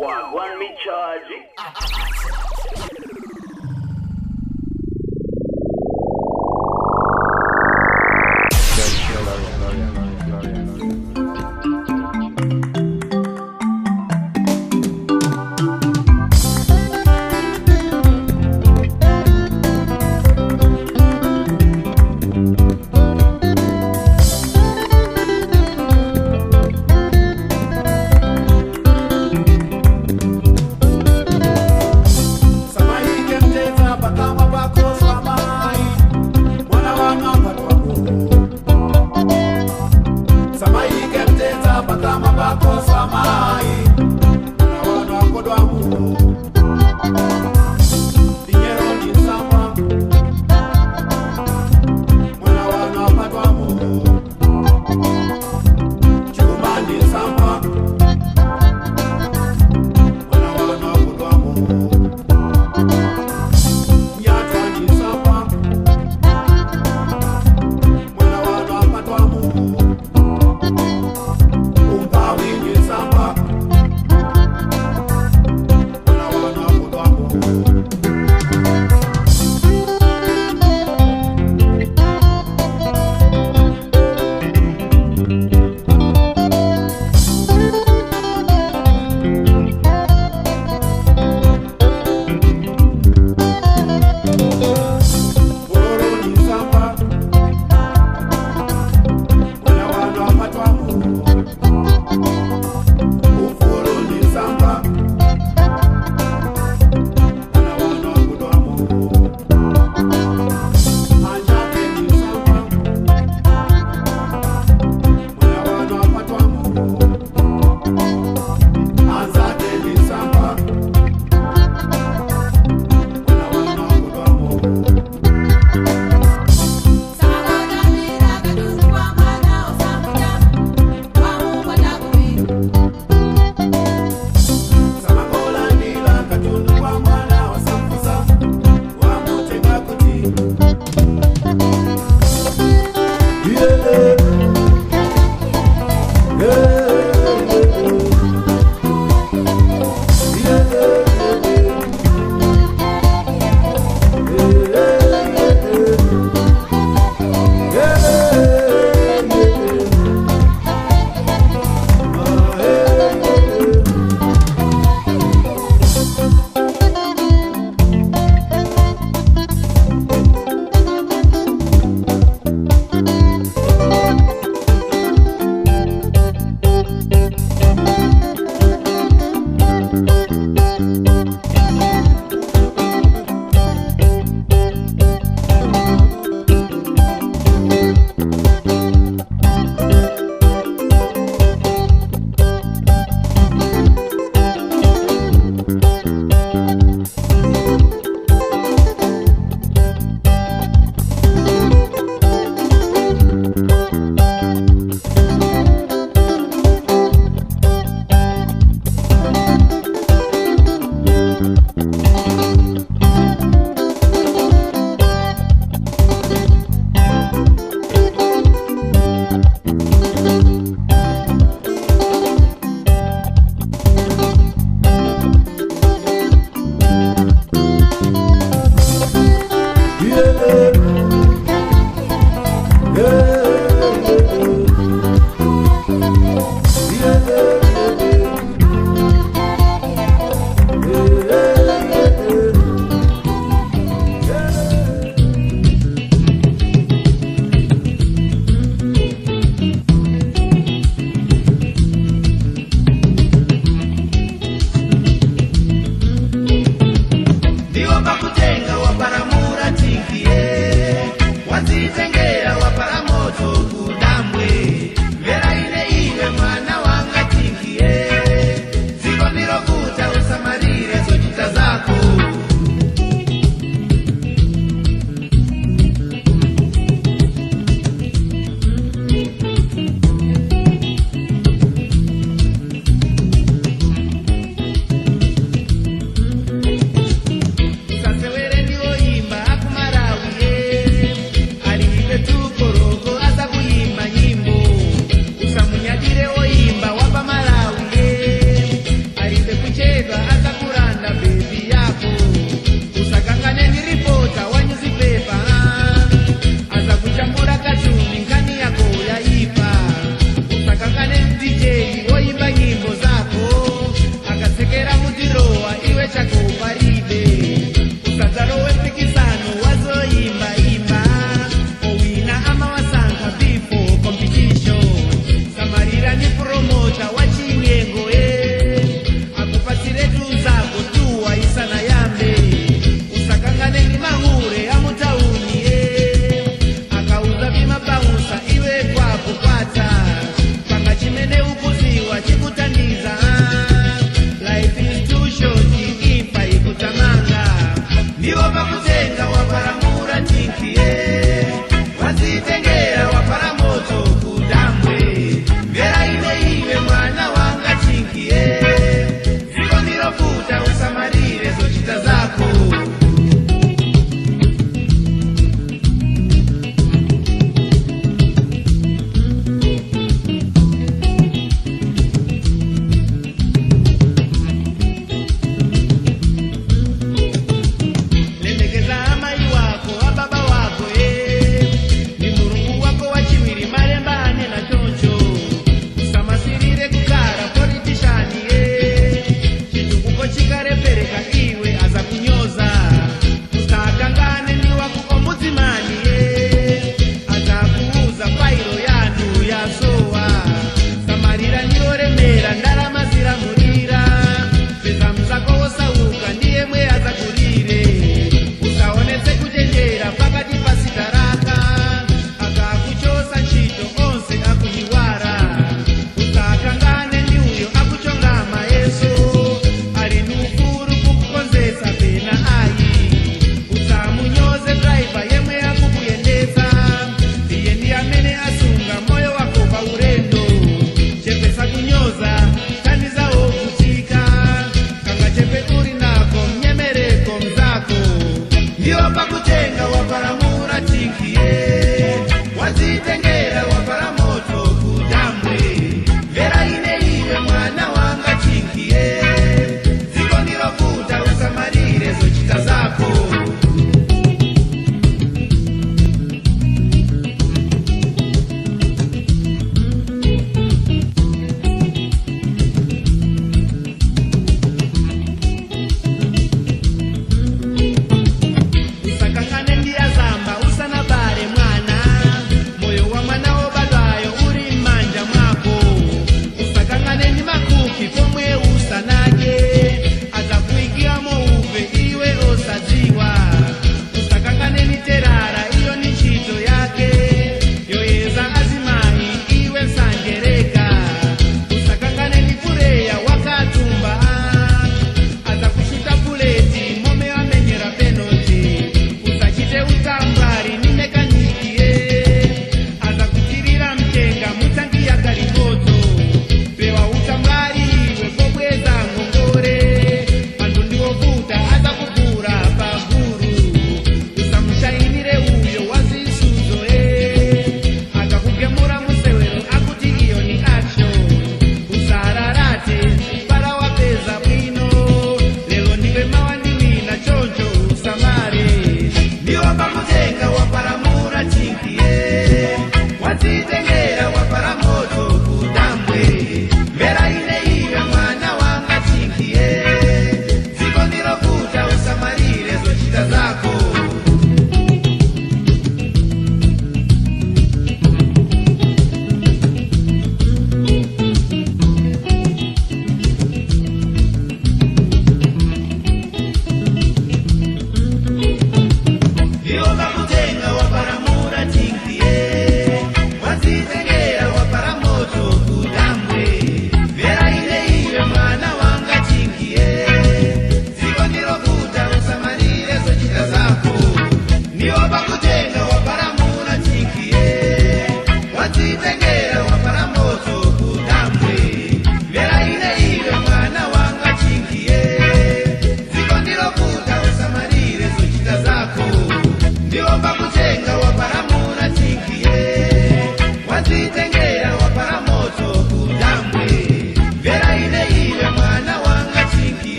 Wagwan me charge.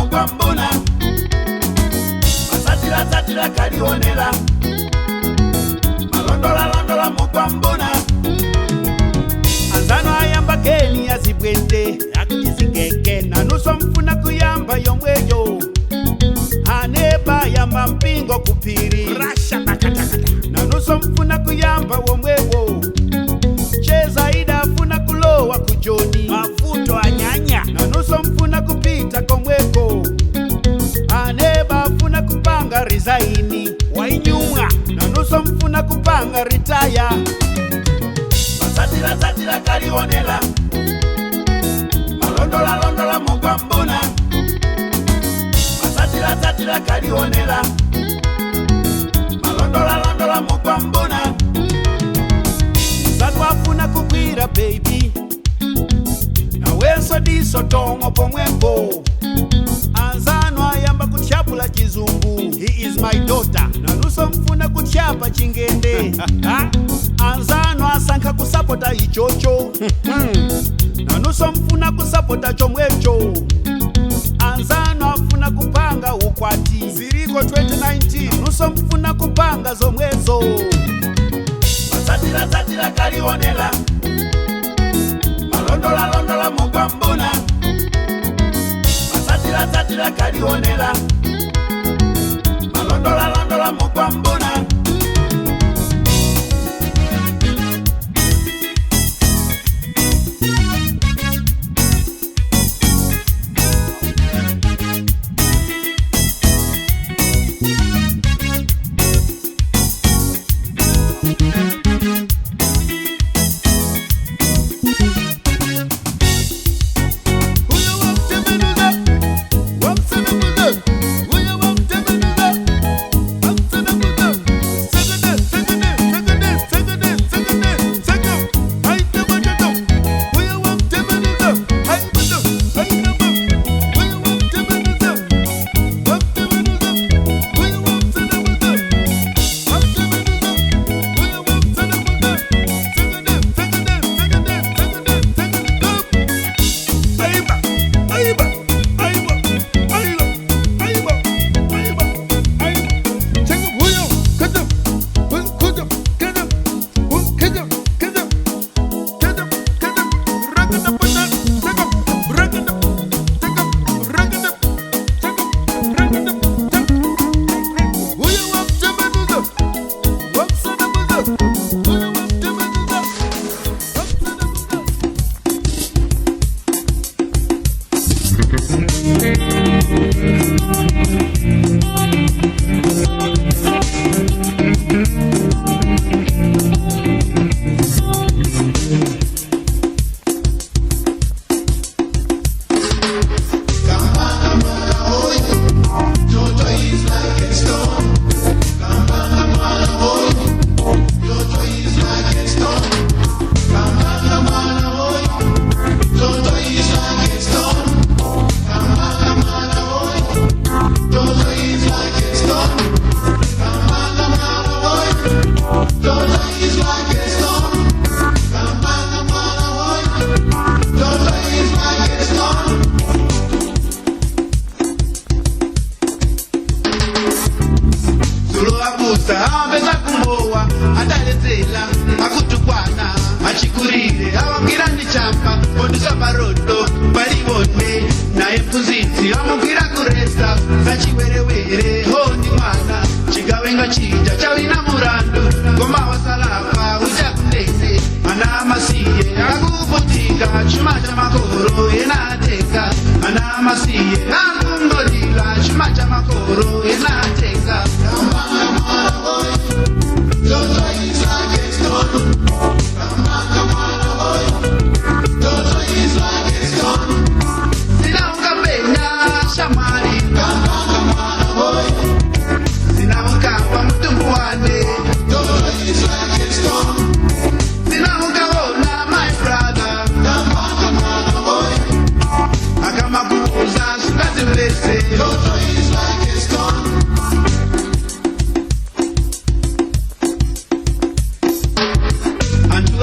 Mugwambuna Masatira satira kalionela Malondola londola mugwambuna Anzano ayamba keni azibwende Akutizigeke nanuso mfuna kuyamba yomweyo Aneba yamba mpingo kupiri Rasha bakatakata Nanuso mfuna kuyamba womwewo Cheza ida funa kulowa kujoni Mavuto anyanya Nanuso mfuna kupita komweko Aneba funa kupanga rizaini Wainyumwa Nanuso mfuna kupanga ritaya Masatira satira kalionela Malondola londola mugwambuna Masatira satira kalionela Malondola londola mugwambuna Sakwafuna kukwira baby Naweso diso tongo pomwepo Anzano ayamba kutyapula chizungu He is my daughter Nanuso mfuna kutyapa chingende Anzano asankha kusapota ichocho Nanuso mfuna kusapota chomwecho Anzano afuna kupanga ukwati Ziriko 2019 Nanuso mfuna kupanga zomwezo Masatira satira kalionela Malondola londola mugwambuna Masatira satira kalionela Malondola londola mugwambuna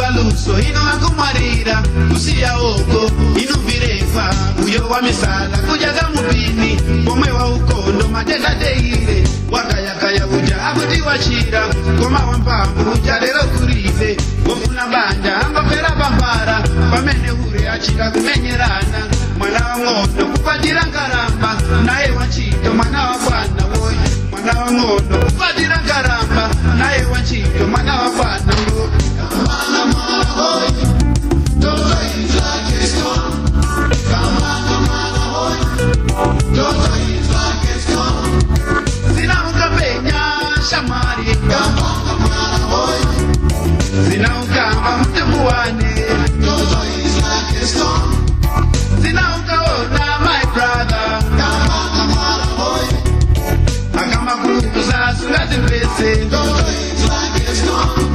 Aluso ino akumarira kusiya oko inuvirefa uyo wa misala kujaga mupini Pomwe wa ukondo matenda teire. Wakayakaya uja akuti wachira. Koma wamphamvu uja lero kulibe. Wofuna banja angopera pambara. Pamene ure achita kumenyerana. Mwana wa ng'ono kukwatira ngaramba. Naye wachito mwana wa bwana woyi. Mwana wa ng'ono kukwatira ngaramba. Naye wachito mwana wa bwana woyi. Kamana mwana hoyi. Toto is like a stone. Kamana mwana hoyi. Toto is like a stone. Zinaukapenya shamari. Kamana mwana hoyi. Zinaukamba mtembuane. Toto is like a stone. Zinaukaona my brother. Kamana mwana hoyi. Akamakuza sungazimvese. Toto is like a stone.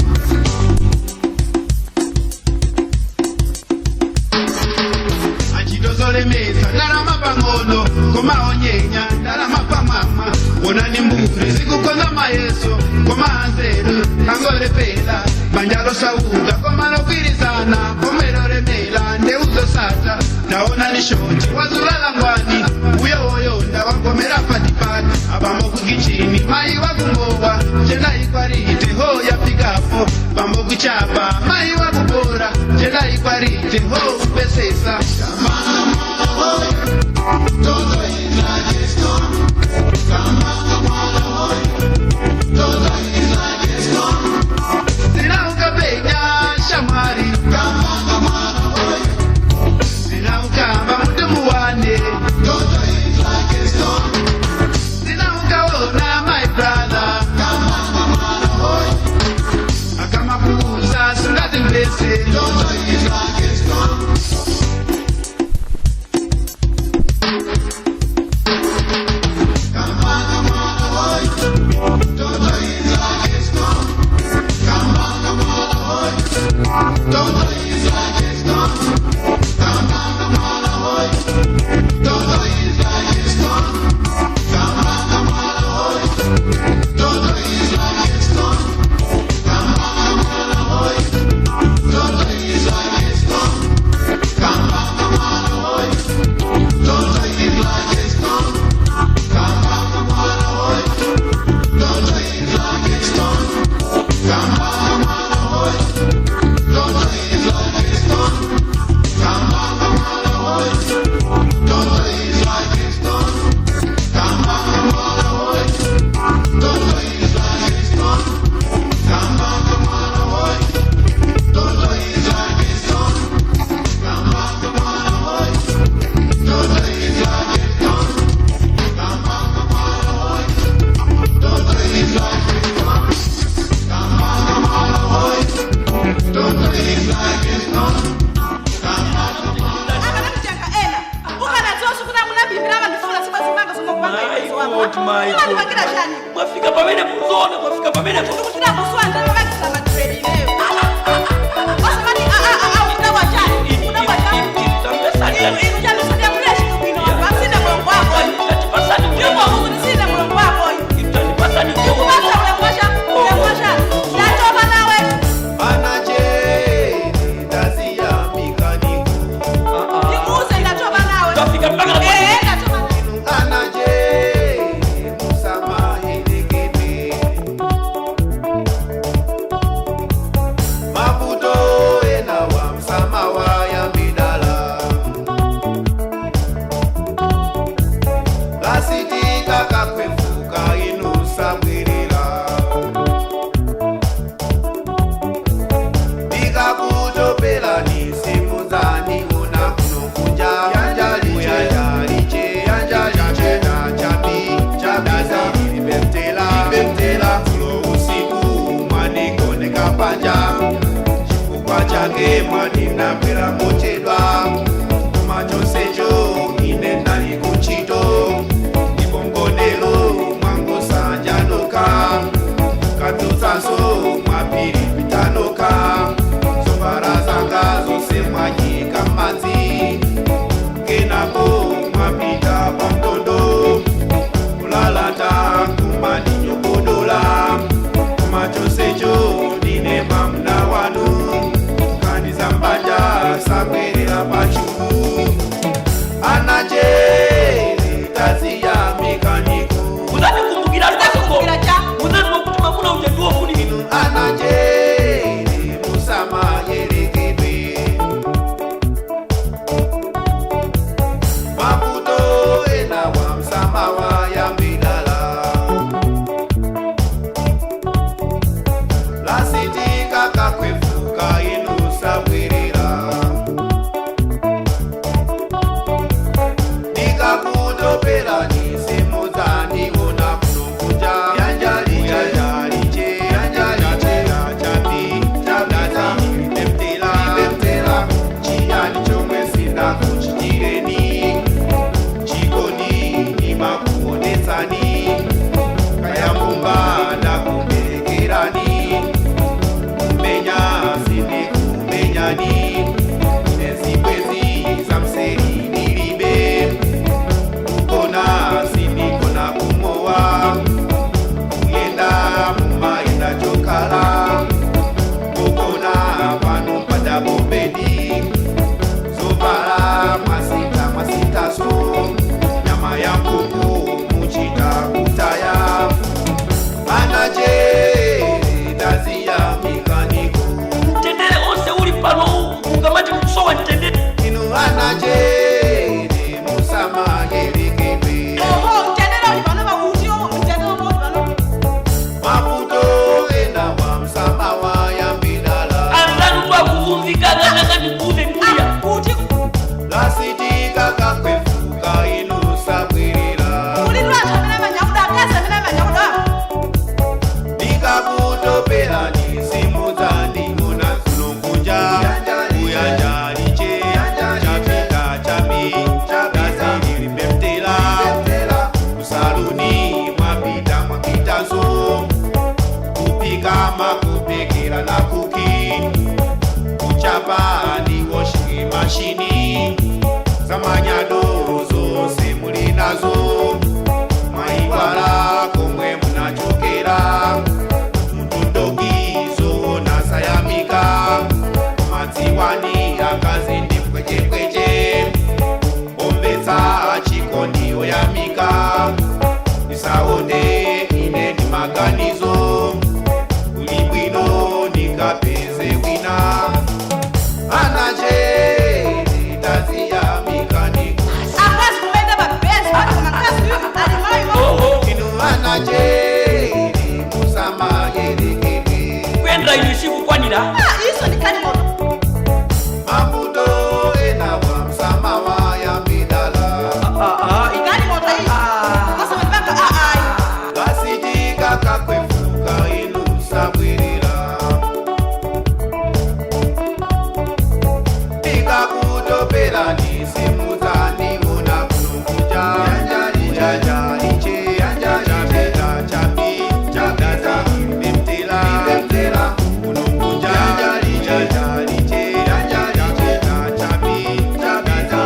Achitozolemesa ndalama pang'ono koma onyenya ndalama pamama onani mbure zikukonza mayeso koma anzeru angolepela banja losauka koma lokwirizana komelolemela ndeuzosata taona ni shoti wazulala ngwani uyo oyonda wagomera patipati abambo kukichini mai wakungowa chenaikwalite ho yafikapo bambo kuchapa mai wakubora chenaikwalite ho kupesesa. Toto is like a stone. Kamanga mwana hoyi. Toto is like a stone. Zinaukapenya shamwari. Kamanga mwana hoyi. Zinaukamba mutumuwane. Toto is like a stone. Zinaukaona my brother. Kamanga mwana hoyi. Akamakuza sungazimvese. Toto is like a stone. Toto is like a stone. Kamanga mwana hoyi. Toto is like a stone. Kamanga mwana hoyi. Toto is like a stone. Kamanga mwana hoyi. Toto is like a stone. Kamanga mwana hoyi. Toto is like a stone. Kamanga mwana hoyi. Toto is like a stone. Kamanga mwana hoyi. Toto is like a stone. Kamanga mwana hoyi. Toto is like a stone. Kamanga mwana hoyi. Toto is like a stone. Kamanga mwana hoyi. Toto is like a stone. Kamanga mwana hoyi. Toto is like a stone. Kamanga mwana hoyi. Toto is like a stone. Kamanga mwana hoyi. Toto is like a stone. Akanakutenga ena ukanadzoso kuti amunabimbira vandifuna sikwazimanga somokupanga chani. Mwafika pamene muzoona, mwafika pamene. Ndikuchita kuswa ndamavakisa matredi ineyo osamati ukudabwa chani, ukudabwa chani. Inu chalusodiakulira chinthu bwino asine mulongo wako ndimokuti mulongo wako ndikupasa ulemu wacha, ulemu wacha ndatopa nawe. Ndikuuze ndatopa nawe. Tafika mpaka na Eh, ndatopa nawe. Mavuto ena wa msamawa ya midala lasitika kakwefuka inusabwirira ndikakutopela ni simu zani una kunokunja yanjaliche yanjaliche na chabi chabiza libemtela libemtela tulo usiku mwanikoneka panja chifukwa chake mwaninapera mochedwa koma chonsecho ine ndali kuchito ndibongonelo mwangosanjanoka katutsanso mwapiri pitanoka zovara zanga zose mwanyika madzi kenako mwapita pamtondo kulalata kumaninyokodola koma chonsecho ndine mwamuna wanu kanizambanja sabwere. Mapepa ndi washing machine, zamanyado zonse muli nazo. Mwayiwala komwe munachokera, mtundokizo nasayamika. Madziwani akazi ndi mpwechepweche, omvetsa chikondi oyamika. Ndisaone ine ndi maganizo, kuli bwino ndikapeze wina. Anache ndaziyamika ndiku Akazi kumenda pa benzi, pano koma mkazi uyu ali mayi wa. Oho. Inu anache musamayerekeke. Kuyendera inu sikukwanira. Ah, iso ndi galimoto. Mavuto enawa msamawa ya midala. Galimoto iyi. Osamatipanga ah ayi. Kasitika kakwefuka inu sabwirira, ndikakutopelani simudzaniona kunokuja. Yanjali chapita chapi chapita limtela limtela kunokuja. Yanjali chapita chapi chapita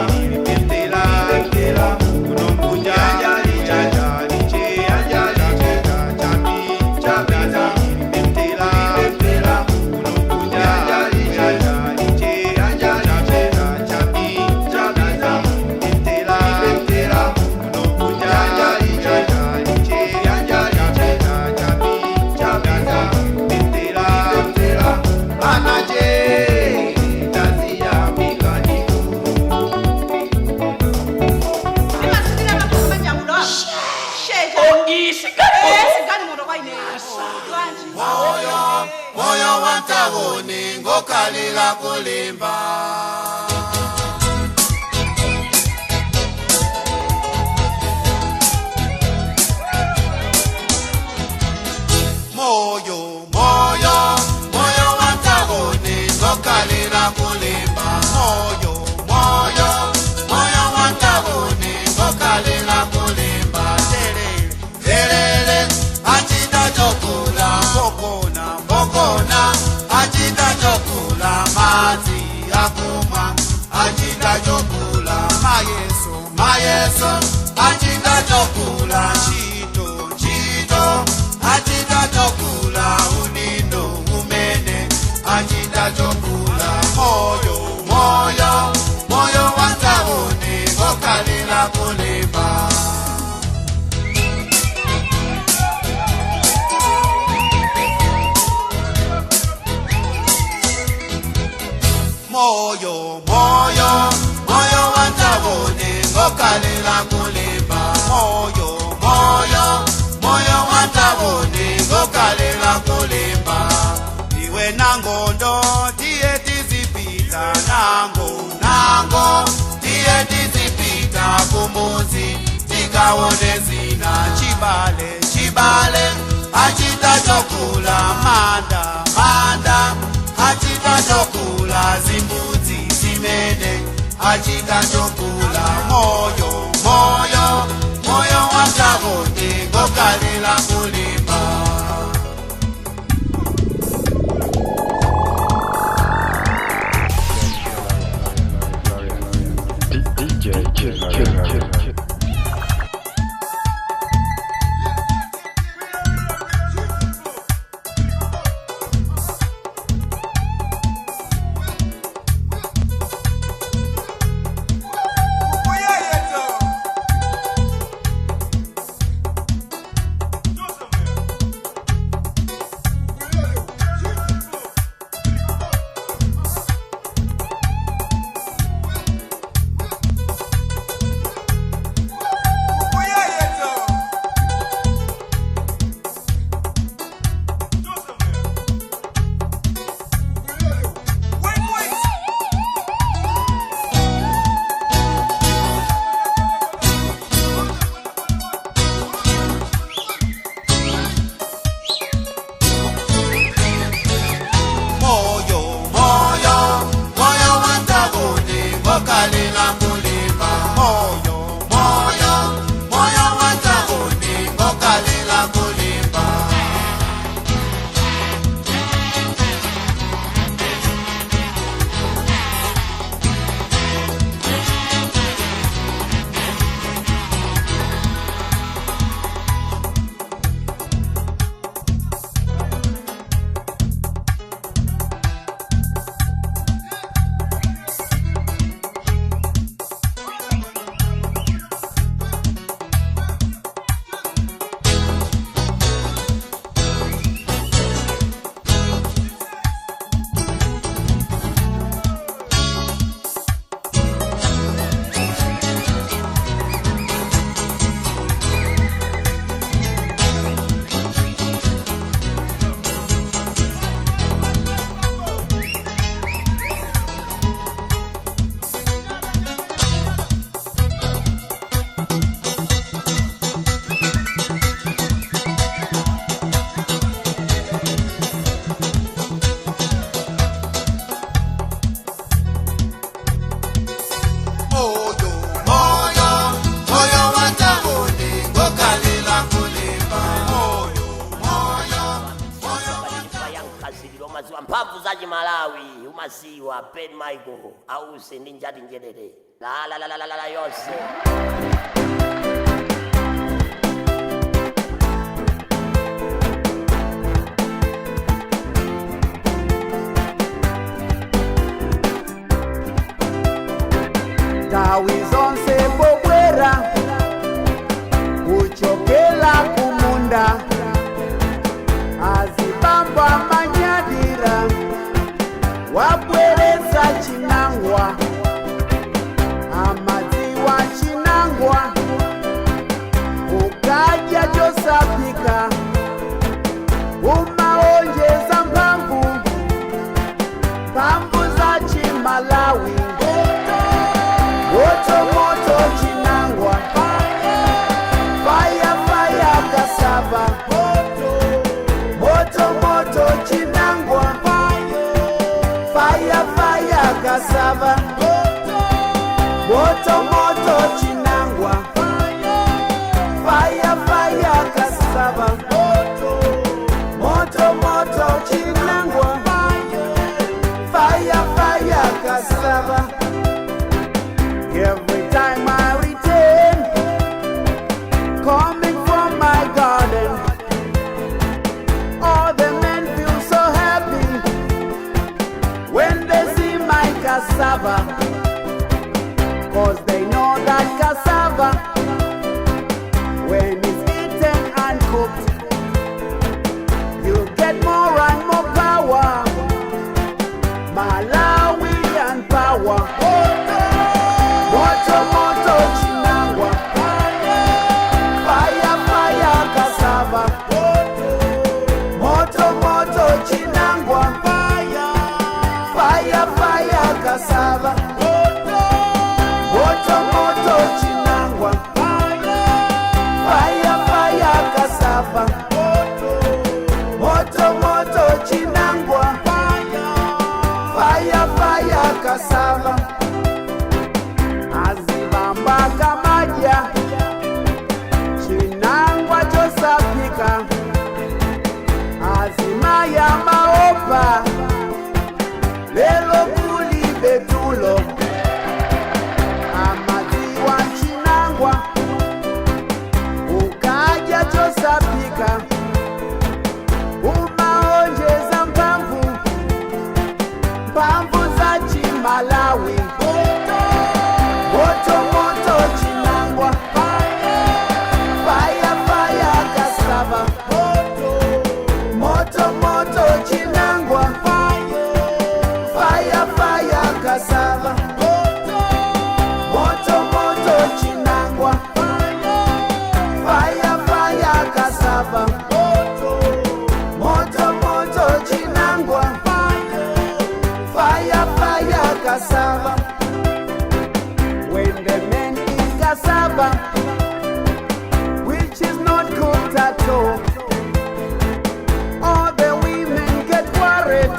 limtela limtela kunokuja. Yanjali chapita chapi chapita limtela limtela kunokuja. Yanjali chapita chapi chapita limtela limtela kunokuja. Yanjali chapita chapi chapita limtela limtela. Anache taziyamika ndiku. Ndimasindira maphungu manyamulo ako. Sheja. O, iyi si galimoto. Eh, si galimoto kwa ineyo. Bwanji. Moyo, moyo wantawuni ngokalila kulimba. Moyo, moyo, moyo wantawuni ngokalila kulimba. Moyo, moyo, moyo wantawuni ngokalila kulimba. Tere, terere, achita chokula mbokona, mbokona, achita chokula madzi akumwa, achita chokula mayeso, mayeso, achita chokula ntchito, ntchito, achita chokula udindo umene, achita chokula. Moyo, moyo, moyo wantawuni ngokalila kulimba. Moyo, moyo, moyo wantawuni ngokalila kulimba. Moyo, moyo, moyo wantawuni ngokalila kulimba. Iwe nangondo tiye tizipita nango, nango tiye tizipita kumuzi tikaone zina. Chibale, chibale, achita chokula manda, manda, achita chokula zimbudzi zimene, achita chokula. Moyo, moyo, moyo wantawuni ngokalila kulimba. DJ Killer. Joseph. Mphamvu za Chimalawi umasiwa Ben Michael ause ndi njati njerere la la la la la la yonse. Nthawi zonse pobwera kuchokela kumunda, azibambo amanyadira wabwereza chinangwa, amadziwa chinangwa ukadya chosapika umaonjeza mphamvu, mphamvu za Chimalawi. Moto moto chinangwa, fire fire cassava. Moto moto chinangwa, fire fire cassava. Moto moto chinangwa, fire fire cassava. Moto moto chinangwa, fire fire cassava. Every time I return, coming from my garden, all the men feel so happy when they see my cassava, 'cause they know that cassava, when it's eaten and cooked, you get more and more power, Malawian power. Moto moto chinangwa, fire fire cassava. Moto moto chinangwa, fire fire cassava. Moto moto chinangwa, fire fire cassava. Moto moto chinangwa, fire fire cassava. Azibambo akamadya chinangwa chosapika, azimayi amaopa lelo kulibe tulo, amadziwa chinangwa ukadya chosapika umaonjeza mphamvu, mphamvu za Chimalawi. Moto moto chinangwa, fire fire cassava. Moto moto chinangwa, fire fire cassava. Moto moto chinangwa, fire fire cassava. Moto moto chinangwa, fire fire cassava. When the men eat cassava, which is not cooked at all, all the women get worried.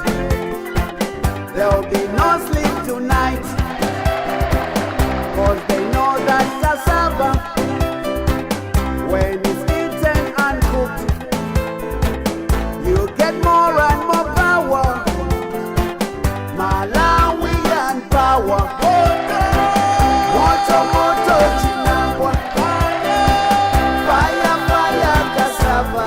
There'll be no sleep tonight, 'cause they know that cassava, when it's eaten and cooked, you get more and more power, Malawian power. Moto moto chinangwa, fire fire cassava.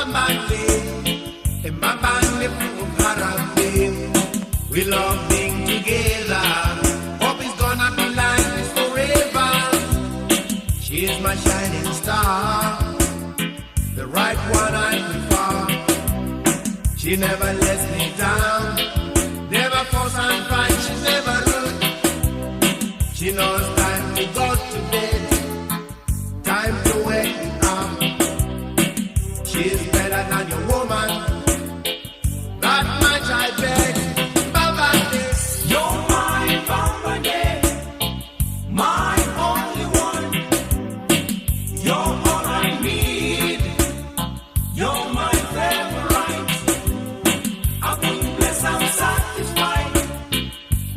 Mbambande, Mbambande from Harambe. We love being together. Hope it's gonna be like this forever. She's my shining star, the right one I prefer. She never lets me down, never force and fight, she's never rude. She knows time to go to bed, time to wake me up. She's better than your woman, that much I beg. Baba, this You're my company, my only one. You're all I need. You're my favorite. I've been blessed, I'm satisfied.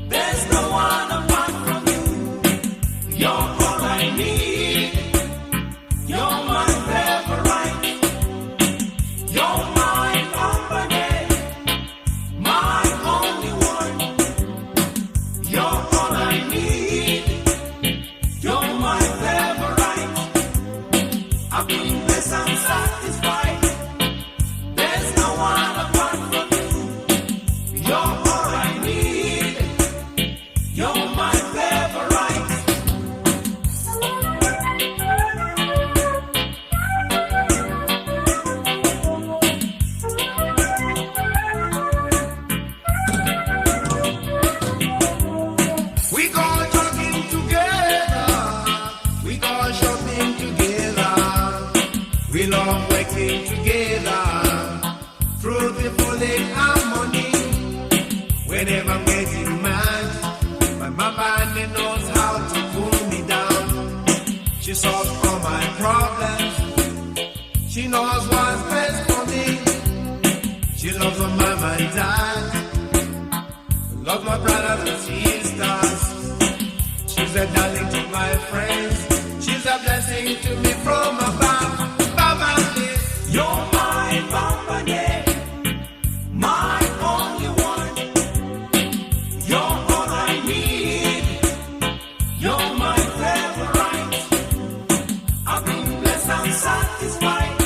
There's no one apart from you. You're all I need. You're my favorite. You're my company, my only one. You're all I need. You're my favorite. I've been blessed, I'm satisfied. There's no one apart from you. You're all I need. You're my favorite. We go jogging together. We go shopping together. We love working together. Truthful in harmony. Whenever I'm getting mad, my mama knows how to cool me down. She solves all my problems. She knows what's best for me. She loves my mama and dad. Love my brothers and sisters. She's a darling to my friends. She's a blessing to me from above. Baba, this You're my company, my only one. You're all I need. You're my favorite. I've been blessed, I'm satisfied.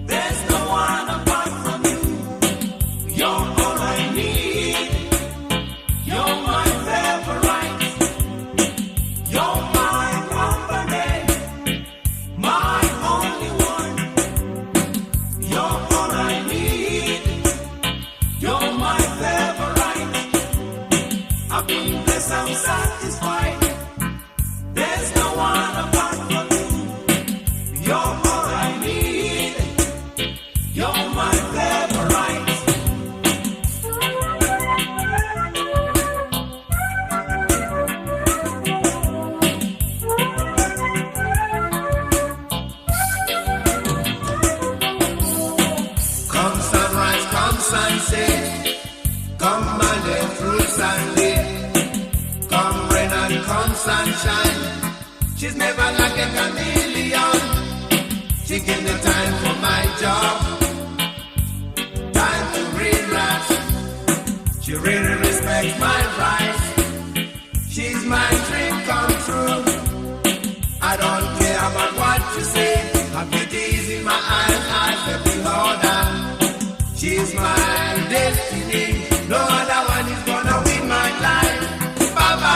There's no one apart from you. You're all I need. You're my favorite. You're my company, my only one. You're all I need. You're my favorite. I've been blessed, I'm satisfied. There's no one apart from you. You're all I need. You're my favorite. Come sunrise, come sunset, come Monday through Sunday, come rain and come sunshine. She's never like a chameleon. She gives me time for my job, time to relax. She really respects my rights. She's my dream come true. I don't care about what you say. Her beauty is in my eyes, eyes the beholder. She's my destiny. No other one is gonna win my life. Baba,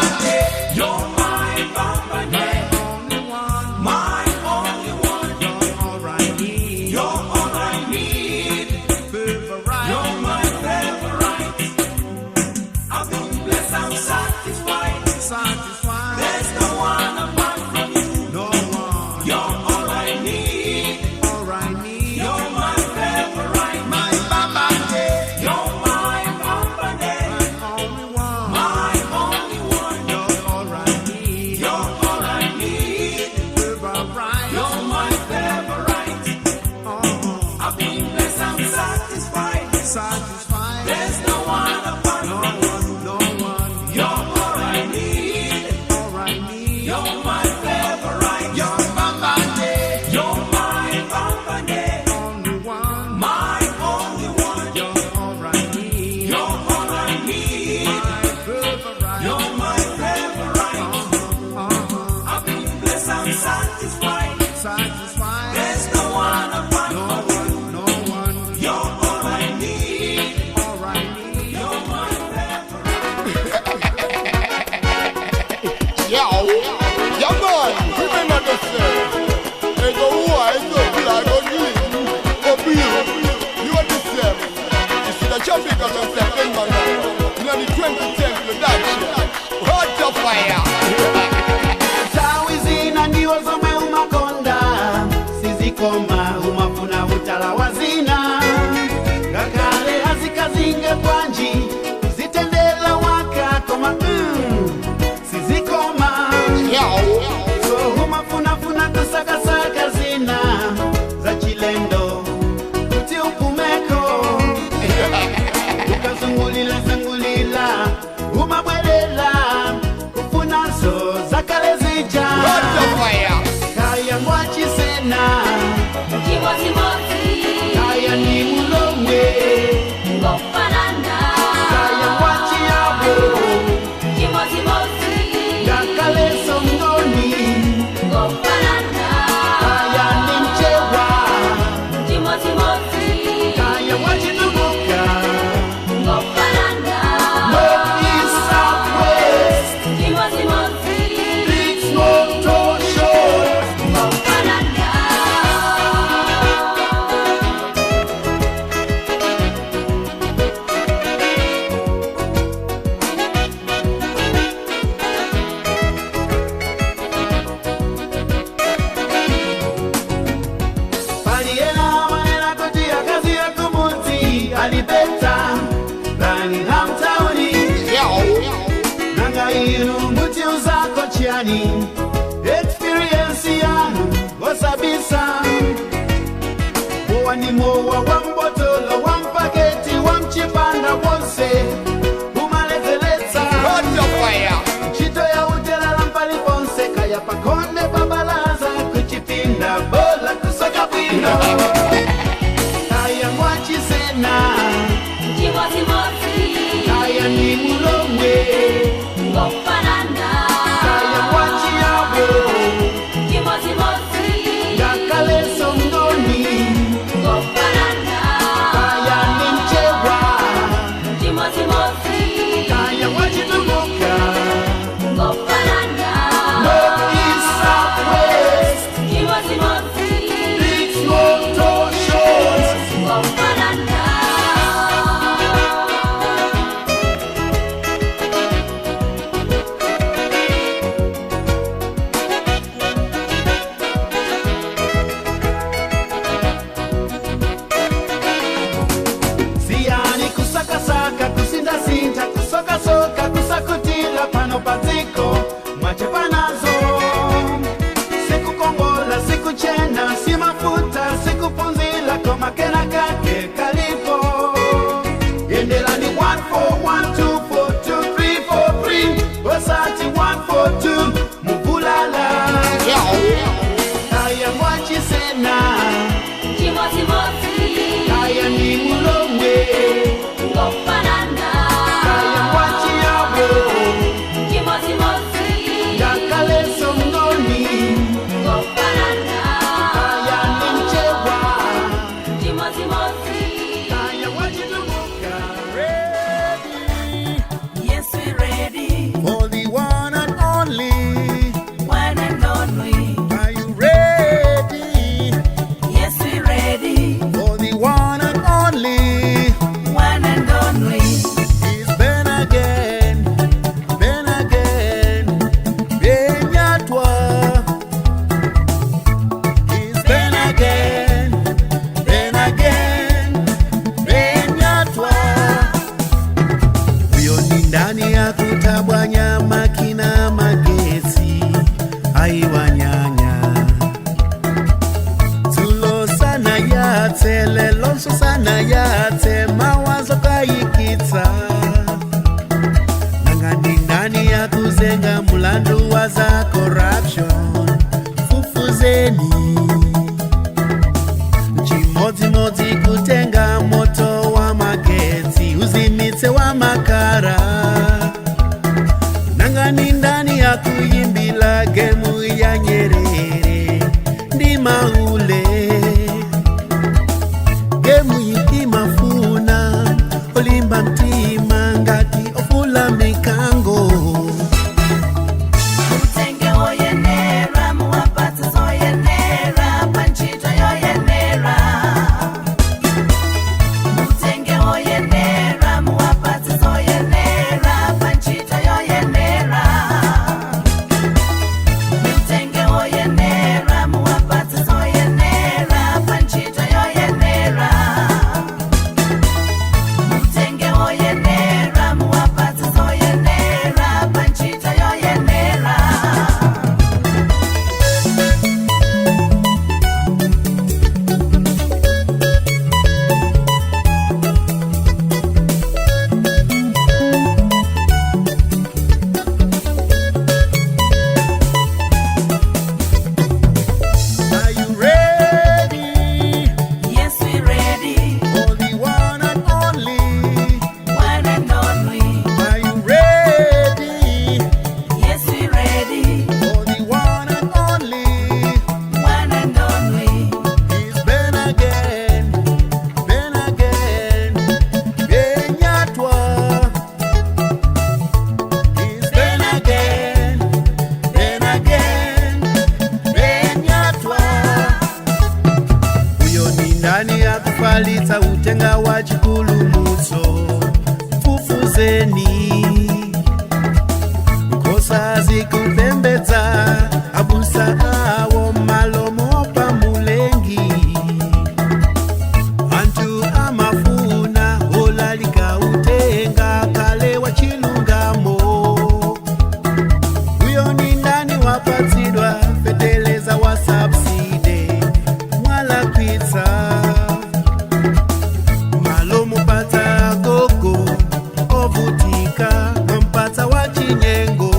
You're my company, only one, my only one. you're all I need. You're all I need. Favorite. You're my favorite. I've been blessed, I'm satisfied. Satisfied. There's no one apart from you. No one, You're all I need. all I need. You're my favorite. My Baba, You're my company, Ukalawa zina ngakhale azikazinge bwanji kuzitendela waka koma sizikoma so humafunafuna kusakasaka zina za chilendo kuti upumeko ukazungulila zungulila umabwelela kufunazo zakale zija kaya ngwachisena Chimodzimodzi. Kaya ni mulomwe. Ngofanana. Kaya ngwachiyabo. Chimodzimodzi. Ngakale songoni. Ngofanana. Kaya ni mchewa. Chimodzimodzi. Kaya ngwachitumbuka. Ngofanana. North, east, south, west. Chimodzimodzi. Big, small, tall, short. Ngofanana. Paliena manena kuti akazi akumudzi alibeta than hamtauni nanga inu muti uzako chiani experience yanu osabisa mowa ni mowa wa mbotolo wa mpaketi wa mchipanda wonse umalezeletsa ntchito ya utelala mpali ponse kaya pakonde pabalaza kuchipinda bola kusoka bwino kaya ngwachisena Chimodzimodzi. Kaya ni mulomwe. Ngofanana. Kaya ngwachiyabo. Chimodzimodzi. Ngakale songoni. Ngofanana. Kaya ni mchewa. Chimodzimodzi. Kaya ngwachitumbuka. Ngofanana. North, east, south, west. Chimodzimodzi. Big, small, tall, short. Ngofanana. Siyani kusakasaka kusindasinda kusokasoka kusakutila pano padziko mwachepanazo sikukongola sikuchena si mafuta sikupunzila koma kena kake kalipo yendelani 1 4 1 2 4 2 3 4 3 osati 1 4 2 muvulala kaya mwachisena Chimodzimodzi. Kaya ni mulomwe. Ngofanana. Kaya ngwachiyabo. Chimodzimodzi. Ngakale songoni. Ngofanana. Kaya ni mchewa. Chimodzimodzi. Kaya ngwachitumbuka. Yes, we ready. For the one and only. One and only. Are you ready? Yes, we ready. For the one and only. One and only. It's Ben again, Ben again, Benyatwa. It's Ben again, Ben again, Benyatwa. Huyo ni ndani ya kutabwanya makina magetsi aiwanyanya Tulo sana yatse lelonso sana yatse mawazo kayikitsa nanga ni ndani ya kuzenga mulandu wa za corruption fufuzeni chimodzimodzi kutenga moto wa magetsi uzimitse wa makara nanga ni ndani ya kuyimbila gemu ya nyerere ndi maule gemu imafuna olimba mtima ngati ofula mikango. Mutenge oyenera, muwapatse zoyenera, panchito yoyenera. Mutenge oyenera, muwapatse zoyenera, Ndani akufalitsa utenga wa chipulumutso, fufuzeni. Nkhosa zikupembedza abusa awo malomo pamulengi. Anthu amafuna olalika utenga kale wa chilungamo. Uyo ni ndani wapatsidwa feteleza wa subsidy, mwalakwitsa. Malomupatsa gogo ovutika, mpatsa wa chinyengo.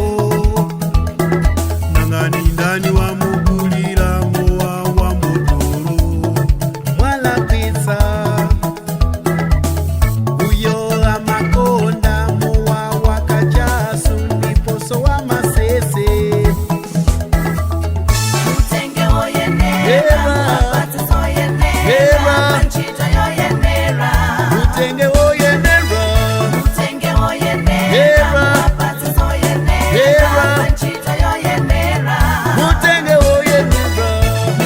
Nangani ndani wamugulira mowa wa motoro, mwalakwitsa. Uyo amakonda mowa wakachasu ndiposo wa masese. Utenge oyenera, Era. mapatizo oyenera, Era. panchito yoyenera. Utenge oyenera. Utenge oyenera, Era. mapatizo oyenera, Era. panchito yoyenera. Utenge oyenera.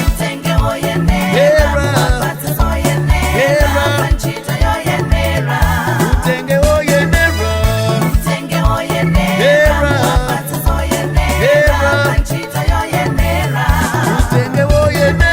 Utenge oyenera, Era. mapatizo oyenera, Era. panchito yoyenera. Utenge oyenera. Utenge oyenera, Era. mapatizo oyenera, Era. panchito yoyenera. Utenge oyenera.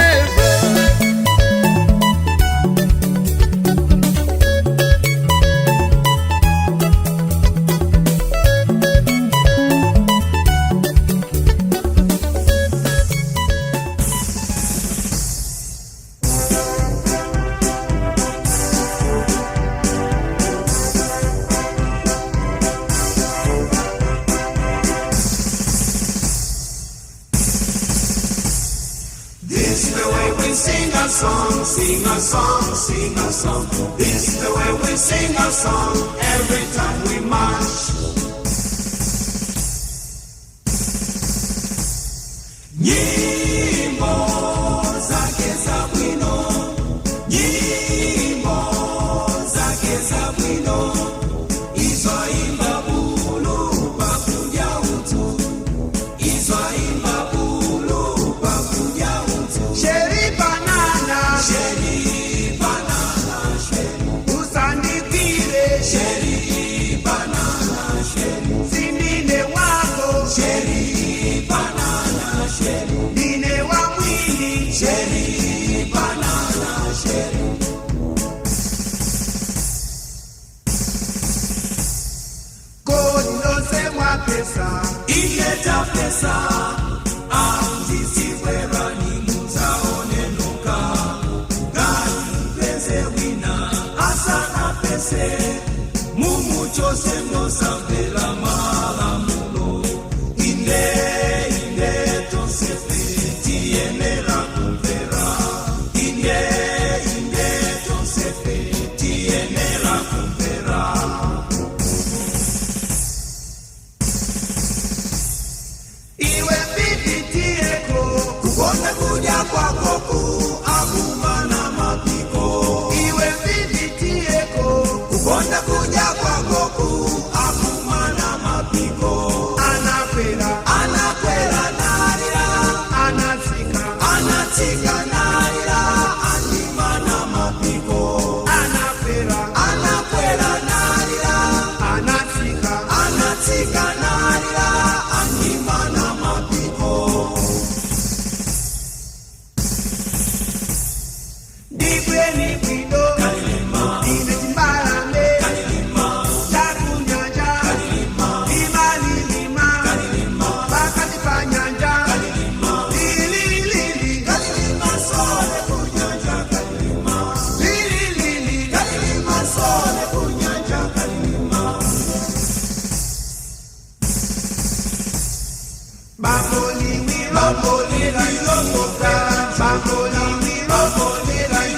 This is the way we sing a song, sing a song, sing a song. This is the way we sing a song every time we march. Nyimbo zake za bwino, nyimbo zake za bwino, izoimba bulu pakuja utu, izoimba bulu pakuja utu. Sheri banana, sheri banana, sheri usandikire, sheri banana, sheri sindine wako, sheri banana, sheri ndine wa mwini, sheri banana, sheri. Kodi lonse mwapesa, ileta pesa, andisibwerani mutaonenuka. Ngati pese wina, asana pese, mumuchose mosambela malamulo. Inde, inde, tonsefe, tiyenera kumvera. Inde, inde, tonsefe, tiyenera kumvera. Iwe pipitieko kukonda kudya kwakoku akumana mapiko. Iwe pipitieko kukonda kudya kwakoku akumana mapiko. Anakwera, anakwera nalira, anatsika, anatsika nalira, andimana mapiko. Anakwera, anakwera nalira, anatsika, anatsika nalira, andimana mapiko. Ndibweni bwino, ndine chimbalame, chakunyanja, limalilima, pakati pa nyanja, lililili, lililili, Bambolini, bambolini, bambolini, bambolini,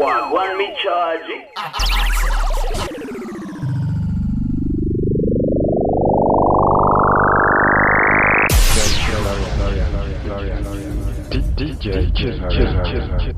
Wagwan me charge. DJ Chizar.